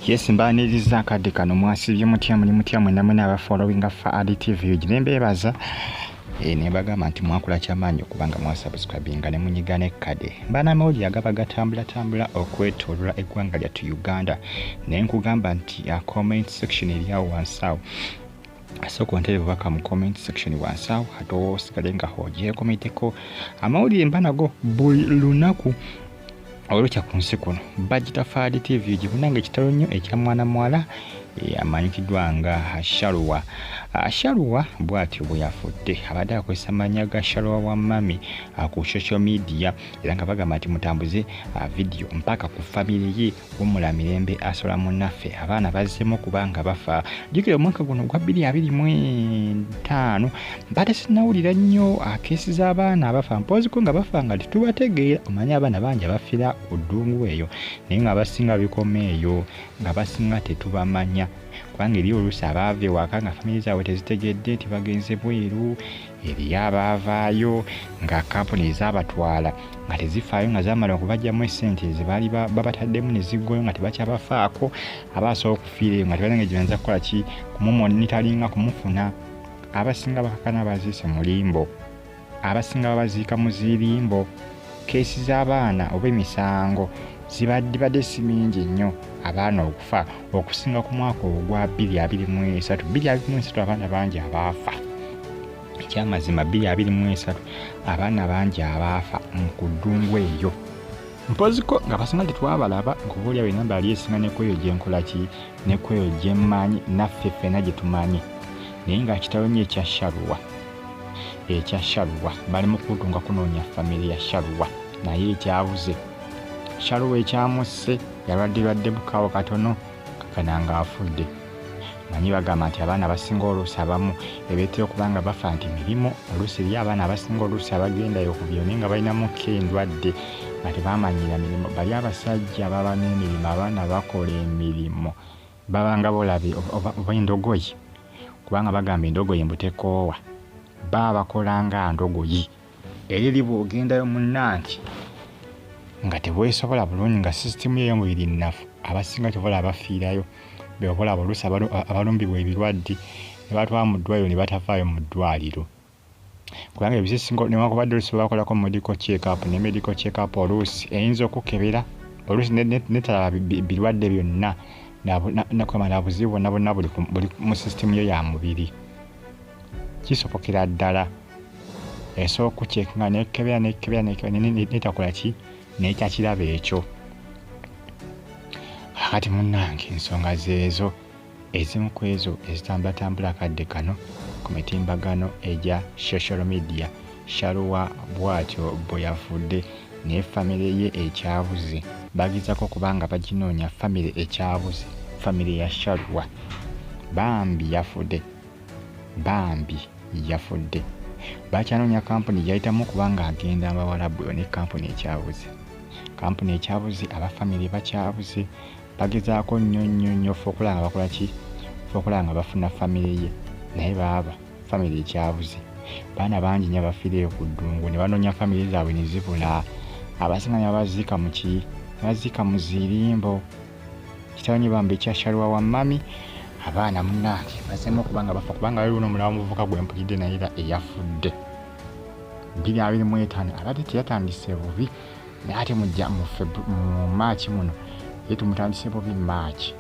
Yes, mbaniriza akadde kano. Mwasibye mutya? Muli mutya mwena mwena abafollowinga Faali TV? Gine mbeebaza ne bagamba nti mwakola kyamaanyi okuba nga mwasubscribinga ne munyiga n'ekkade. Mbaana amawulire agaba gatambulatambula okwetoolola eggwanga lyattu Uganda, naye nkugamba nti comment section eri awo wansi awo. Asooka ontere bubaka mu comment section wansi awo, ate osigale nga ogyekometeko. Amawulire mba nago buli lunaku olukya ku nsi kuno. Bagita Faali TV. Gibunanga ekitalo nnyo ekya mwana muwala amanyikiddwa nga Shaluwa. Shaluwa bw'atyo bwe yafudde. Abadde akozesa mannya ga Shaluwa wa mami ku social media, era nga bagamba nti mutambuze vidiyo mpaka ku famire ye. Wumula mirembe asola munnaffe. Abaana bazzeemu okuba nga bafa. Jjukira omwaka guno gwa 2025 mbadde sinnawulira nnyo case z'abaana abafa, mpoziko nga bafa nga tetubategeera. Omanyi abaana bangi abafiira ku ddungu eyo, naye nga abasinga bikoma eyo, nga basinga tetubamanya, kubanga eri oluusi abaava ewaka nga famire zaabwe tezitegedde nti bagenze bweru. Eriyo abaavaayo nga kampuni ezaabatwala nga tezifaayo, nga zamala okubajjamu esente zebaali babataddemu ne ziggwayo nga tebakyabafaako. Aba asobola okufiira eyo nga tebalina ngeri gyebayinza kukola ki kumumonitalinga, kumufuna. Abasinga bakakana baziise mu limbo, abasinga babaziika mu zirimbo. Case z'abaana oba emisango zibadde si mingi nnyo abaana okufa okusinga ku mwaka ogwa 2023. 2023 abaana bangi abaafa. Ekyamazima 2023 abaana bangi abaafa mu kuddungu eyo, mpoziko nga basinga tetwabalaba, nkuba oliawo enamba yali esinga nekweyo gyenkola ki, nekweyo gyemmanyi naffe ffena gye tumanyi. Naye nga kitalo nnyo ekya Shaluwa, ekya Shaluwa. Bali mu kutunga kunoonya famire ya Shaluwa, naye ekyabuze. Shaluwa ekyamusse yalwadde lwadde bukaawo katono, kakana nga afudde. Manyi bagamba nti abaana abasinga oluusi abamu ebeetera okuba nga bafa nti mirimu. Oluusi eri abaana abasinga oluusi abagendayo ku byo, naye nga balinamuko endwadde nga tebamanyira mirimu. Bali abasajja baba n'emirimu, abaana bakola emirimu, babanga bolabe oba endogoyi, kubanga bagamba endogoyi mbu tekoowa. Baba bakola nga ndogoyi. Era eri bw'ogendayo munnange nga teweesobola bulungi, nga sisitimu yo ey'omubiri nnafu, abasinga kyobola abafiirayo beobolaba oluusi abalumbibwa ebirwadde ne batwala mu ddwaliro ne batavaayo mu ddwaliro, kubanga ebisinga newankubadde oluusi babakolako medical check up, ne medical check up oluusi eyinza okukebera, oluusi netalaba birwadde byonna nakwema na buzibu bwonna bwonna buli mu sisitimu yo ya mubiri. Kisobokera ddala esobola okucheckinga nekebera nekebera nekebera netakola ki, netakiraba ekyo. Kakati munnange, ensonga zeezo ezimu ku ezo ezitambulatambula akadde kano ku mitimbagano egya social media. Shaluwa bw'atyo bwe yafudde, naye famire ye ekyabuze. Bagezako okuba nga baginoonya, famire ekyabuze, famire ya Shaluwa. Bambi yafudde, bambi yafudde. Bakyanoonya kampuni gyayitamu okuba nga agenda Abawalabu, ne kampuni ekyabuze, kampuni ekyabuze, abafamire bakyabuze. Bagezaako nnyo nnyo nnyo fe okulaba nga bakola ki, fe okulaba nga bafuna famire ye, naye baaba famire ekyabuze. Baana bangi nnyo abafiireyo ku ddungu ne banoonya famire zaabwe ne zibula. Abasinga ne babaziika mu ki, ne baziika mu zirimbo. Kitalo nnyo bambi ekya Shaluwa wa mami. Abaana munnange bazeemu okuba nga bafa, kubanga waliwo n'omulala omuvubuka gwe mpulidde naye era eyafudde 2025. Abadde teyatandise bubi, naye ate mujja mu Maaki muno ye tumutandise bubi. Maaki,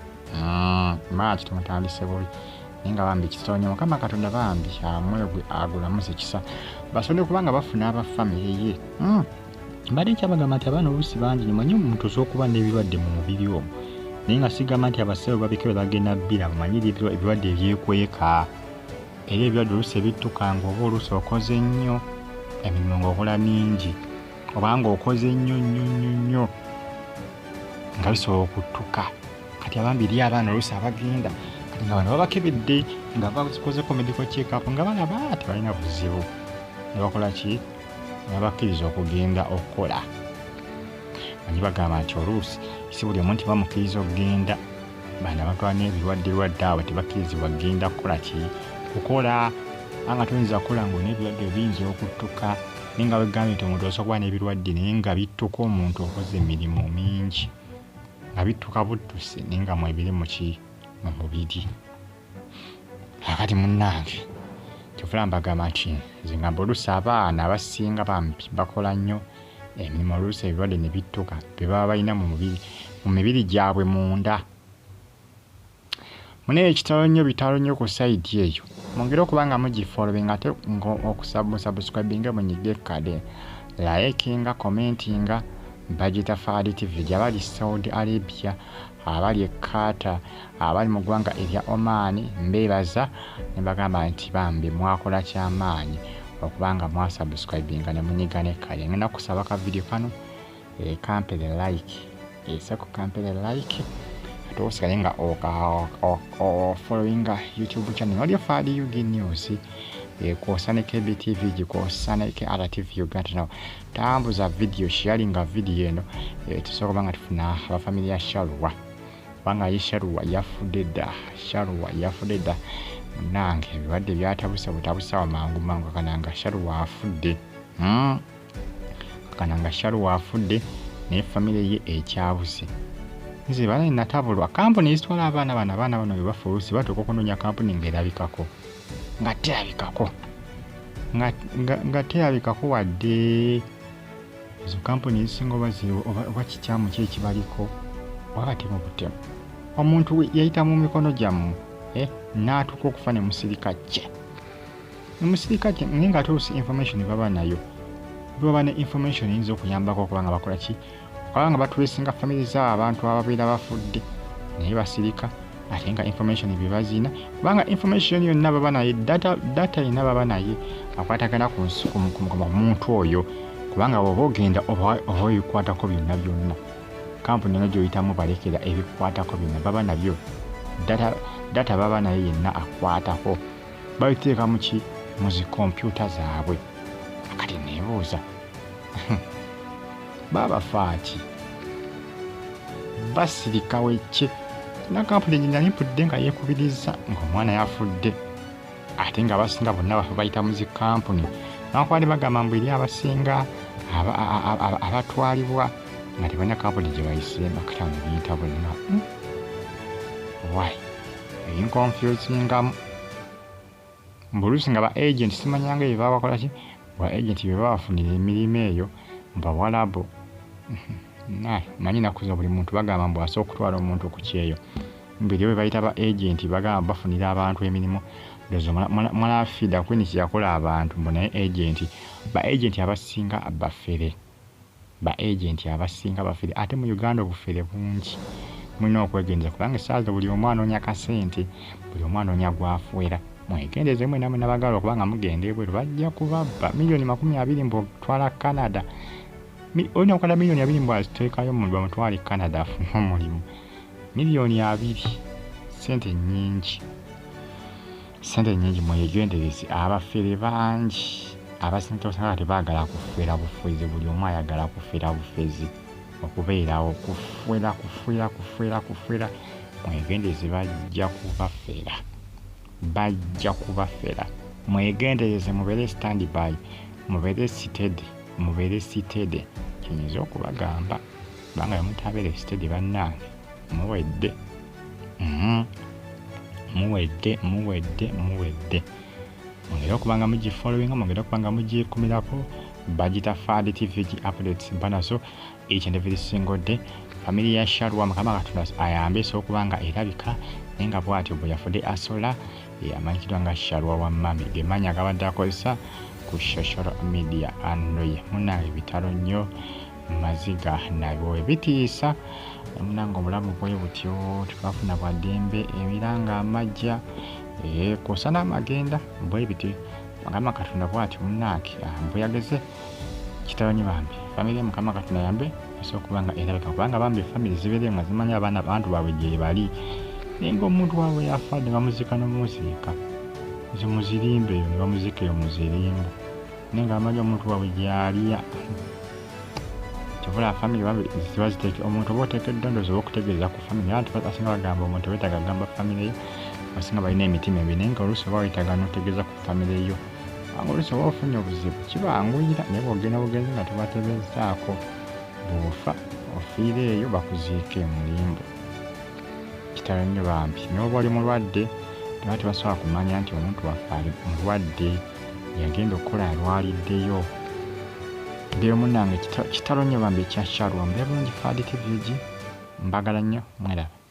Maaki tumutandise bubi, naye nga bambi kitalo nnyo. Mukama Katonda bambi omwoyo gwe agulamuze kisa, basobole kuba nga bafuna abafamire ye. Mbadde nkyabagamba nti abaana oluusi bangi nyo. Manyi omuntu osobola okuba n'ebirwadde mu mubiri omwo, naye nga sigamba nti abasawo babikebe bagenda bbira. Manyi ebirwadde ebyekweka, era ebirwadde oluusi ebittuka nga oba oluusi okoze nnyo emirimu, ng'okola mingi, obanga okoze nnyo nnyo nnyo nnyo, nga bisobola okuttuka. Kati abambi eri abaana oluusi abagenda kati nga bano babakebedde nga bakozeko medical check up, nga balaba tebalina buzibu, ne bakola ki, ne babakkiriza okugenda okukola. Manyi bagamba nti oluusi si buli omu nti bamukkiriza okugenda. Bano abatwala n'ebirwadde lwadde abo tebakkirizibwa kugenda kukola ki, kukola, anga toyinza kukola ng'olina ebirwadde biyinza okuttuka. Naye nga wegambye nti omuntu osobola okuba n'ebirwadde naye nga bittuka omuntu okoze emirimu mingi. Nga bituka buttusi naye nga mwebiri muki mu mubiri. Akati munnange kyovula mbagamba nti nze ngamba oluusi abaana abasinga bambi bakola nnyo emirimu, oluusi ebirwadde ne bittuka bye baba balina mu mubiri, mu mibiri gyabwe munda. Munaye ekitalo nnyo, bitalo nnyo ku side eyo. Mwongere okuba nga mugifollowing ate musubscribinge, munyige kade, likinga, commentinga. Bagita Fahad TV. Gyabali Saudi Arabia, abali e Qatar, abali mu ggwanga erya Oman, mbeebaza ne bagamba nti bambi mwakola kyamaanyi okuba nga mwasubscribinga ne munyiga ne kale. Ngenda kusaba ka video kano kampere like, esako kampere like, ate osigale nga ofollowinga YouTube channel waliyo Fahad UG News, kwosa ne KBTV, kwosa ne KRTV Uganda. Nawo tambuza video, sharinga video eno, tusobola okuba nga tufuna abafamily ya Shalwa, kubanga ye Shalwa yafudde dda. Shalwa yafudde dda munnange, ebirwadde byatabuse butabusawa mangu mangu. Kakananga Shalwa afudde, Kakananga Shalwa afudde, naye famire ye ekyabuze. Nze bala natabulwa kampuni ezitwala abaana bano. Abaana bano bwe bafa oluusi batuuka okunoonya kampuni ng'erabikako, nga terabikako, nga terabikako wadde. Ezo kampuni ezisinga oba oba kikyamu ki ekibaliko, oba batemu butemu. Omuntu yayita mu mikono gyammwe n'atuuka okufa ne musirika kye, ne musirika kye, naye nga ate oluusi information baba nayo, baba ne information eyinza okuyambako okuba nga bakola ki, okuba nga batracinga family zaabo, abantu ababeera bafudde, naye basirika. Ate nga information bye bazina, kubanga information yonna baba naye, data yenna baba naye akwatagana ku muntu oyo, kubanga bw'oba ogenda oba ebikwatako byonna byonna, kampuni yonna gy'oyitamu balekera ebikwatako byonna baba nabyo, data baba naye yenna akwatako, babiteeka muki, mu zi kompyuta zaabwe. Akati neebuuza, babafaaki basirika weke? Na kampuni gye nali mpulidde nga yeekubiriza ng'omwana yafudde, ate nga abasinga bonna bafa bayita mu zi kampuni, nawankubadde bagamba mbu eri abasinga abatwalibwa nga tebalina kampuni gye bayiseemu. Akati awo ne bintabula, why ebinconfusingamu mbuluusi nga ba agent simanyanga ebyo baba bakola ki, ba agent bye babafunira emirimu eyo mbawalabu. Manyi naku zino buli muntu bagamba mbu asobola okutwala omuntu ku kyeyo, mbiri bwe bayita ba agent, bagamba bafunira abantu emirimu. Ndowooza mulaba Fida Queen kye yakola abantu mbu naye agent. Ba agent abasinga bafere, ba agent abasinga bafere, ate mu Uganda obufere bungi. Mulina okwegendereza kubanga essaawa zino buli omu anoonya kasente, buli omu anoonya gwafuera. Mwegendereze mwena mwena bagala okuba nga mugenda ebweru, bajja kubabba. 20 million mbu otwala Canada, olina okukola 20 million mbu aziteekayo mu bamutwale Canada afune omulimu. 20 million sente nnyingi, sente nnyingi. Mwegendereze, abafere bangi. Abasinga osanga tebaagala kufera bufezi, buli omu ayagala kufera bufezi, okubeerawo kufera, kufera, kufera, kufera. Mwegendereze, bajja kubafera, bajja kubafera. Mwegendereze, mubeere stand by, mubeere steady, mubeere steady. Kyenyinza okubagamba, kubanga bwe mutabeere steady bannange muwedde. Muwedde, muwedde, muwedde. Mwongere okuba nga mugifollowinga, mwongere okuba nga mugyekumirako. Bagita Fahad TV G updates, mba nazo each and every single day. Family ya Shalwa, Mukama Katonda ayambe so okuba nga erabika, naye nga bw'atyo bwe yafudde Asola, amanyikiddwa nga Shalwa wa Mami, gemanya agabadde akozesa ku social media andoye. Munange bitalo nnyo, maziga nabyo ebitiisa. Munange obulamu bwe butyo, tetwafuna bwaddembe, ebiranga amajja kwosa n'amagenda bwe biti. Mukama Katonda bw'atyo munnange bwe yageze. Kitalo nnyo bambi family, Mukama Katonda yambe esobola okuba nga erabika, kubanga bambi family zibeere nga zimanyi abaana abantu baabwe gye bali, naye ng'omuntu waabwe yafa ne bamuziika n'omuziika ezo muzirimba eyo, ne bamuziika eyo muzirimbo, naye nga bamanyi omuntu waabwe gy'ali. Kyovula family bambi ziba ziteeke omuntu oba oteekeddwa ndowooza oba okutegeeza ku family. Abantu basinga bagamba omuntu weetaaga kugamba family yo, abasinga balina emitima emibi, naye nga oluusi oba weetaaga n'otegeeza ku family yo, kubanga oluusi oba ofunye obuzibu kibanguyira, naye bw'ogenda bugenzi nga tobatebezaako, bw'ofa Ofiire eyo bakuziike mu limbo. Kitalo nnyo bambi. N'oba oli mulwadde teba tebasobola kumanya nti omuntu waffe ali mulwadde yagenda okukola alwaliddeyo. Mbeera munnange kitalo nnyo bambi ekya Shalom. Mbeera bulungi Fadi TV Ug. Mbagala nnyo mweraba.